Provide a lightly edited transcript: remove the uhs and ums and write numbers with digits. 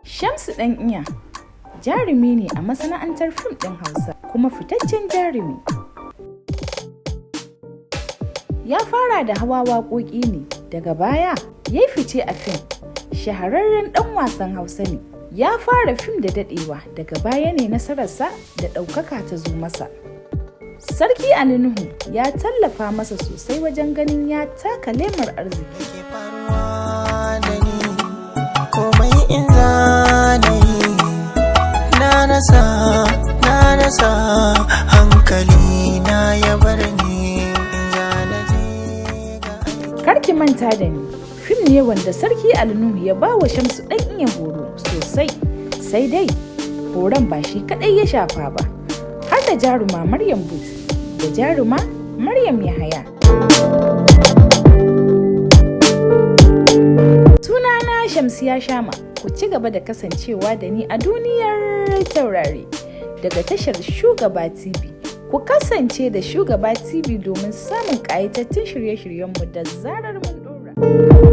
Shamsu Ɗan Iya jarumi ne a masana'antar fim ɗin Hausa kuma fitaccen jarumi. Ya fara da hawa waƙoƙi ne, daga baya ya yi fice a fim. Shahararren ɗan wasan Hausa ne. Ya fara fim da daɗewa, daga baya ne nasararsa da ɗaukaka ta zo masa. Sarki Ali Nuhu ya tallafa masa sosai wajen ganin ya taka lemar arziki. Ke faruwa da ni, komai in zanayi na rasa, na rasa hankali na ya bar ni in zana je ga aiki. Karki Manta da Ni fim ne wanda Sarki Ali Nuhu ya ba wa Shamsu Ɗan Iya horo sosai, sai dai horon ba shi kaɗai ya shafa ba, har da jaruma Maryam Booth da jaruma Maryam Yahaya. Sunana Shamsiya Shama, ku ci gaba da kasancewa da ni a duniyar taurari daga tashar Shugaba TV. Ku kasance da Shugaba TV domin samun ƙayatattun shirye-shiryenmu da zarar mun ɗora.